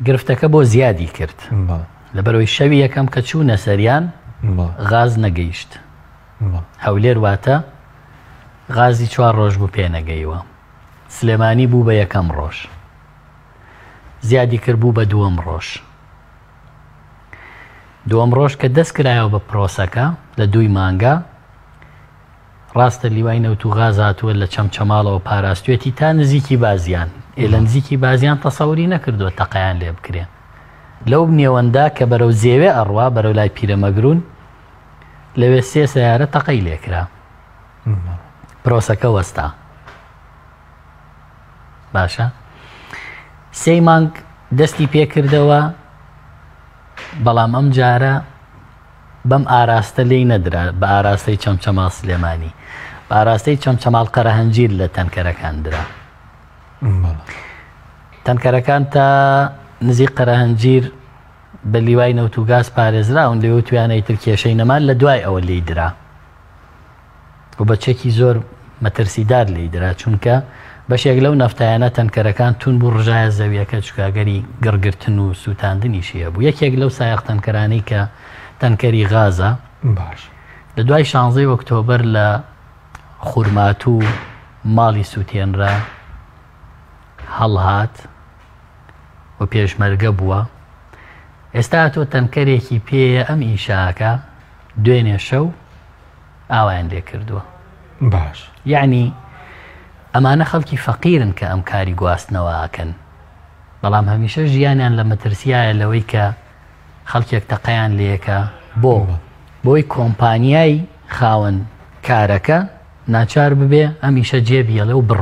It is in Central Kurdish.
گرفتەکە بۆ زیادی کرد. لەبەرئەوەی شەوی یەکەم کە چوونە سەریان غاز نەگەیشت. هەولێر واتە غازی چوار ڕۆژ بوو پێ نەگەیوە. سلێمانی بوو بە یەکەم ڕۆژ. زیادی کرد بوو بە دووەم ڕۆژ. دووەم ڕۆژ کە دەست کرایەوە بە پرۆسەکە لە دووی مانگا ڕاستە لیوای نەوت و غاز هاتووە لە چەمچەماڵەوە پاراستوێتی تا نزیکی بازیان ئێ لە نزیکی بازیان تەسەوری نەکردووە تەقەیان لێ بکرێ لەو نێوەندا کە بەرەو زێوێ ئەڕوا بەرەو لای پیرەمەگرون لەوێ سێ سەیارە تەقەی لێکرا پرۆسەکە وەستا باشە سێی مانگ دەستی پێکردەوە بەڵام ئەم جارە بەم ئاراستە لێی نەدرا بە ئاراستەی چەمچەماڵ سلێمانی بە ئاراستەی چەمچەماڵ قەرەهەنجیر لە تەنکەرەکان درا تەنکەرەکان تا نزیک قەرەهەنجیر بە لیوای نەوت و گاز پارێزراون لێ وتویانە ئیتر کێشەی نەما لە دوای ئەوە لێی درا و بە چەکی زۆر مەترسیدار لێی درا، چونکە بەشێک لەو نەفتایانە تەنکەرەکان توون بوو ڕژایە زەویەکە چونکە ئەگەری گڕگرتن و سووتاندنیشی هەبوو یەکێک لەو سایەق تەنکەرانەی کە تەنکەری غازە باش لە دوای شانزەی ئۆکتۆبەر لە خورماتوو ماڵی سووتێنرا هەڵهات و پێشمەرگە بووە ئێستا تۆ تەنکەرێکی پێیە ئەم ئیشاکە دوێنێ شەو ئاوایان لێ کردووە. باش. یەعنی ئەمانە خەڵکی فەقیرن کە ئەم کاری گواستنەوە ئەکەن بەڵام هەمیشە ژیانیان لە مەترسیایە لەوەی کە خەڵکێک تەقەیان لێکە بۆ بۆی کۆمپانیای خاوەن کارەکە ناچار ببێ ئەم ئیشە جێ بێڵێ و بڕ.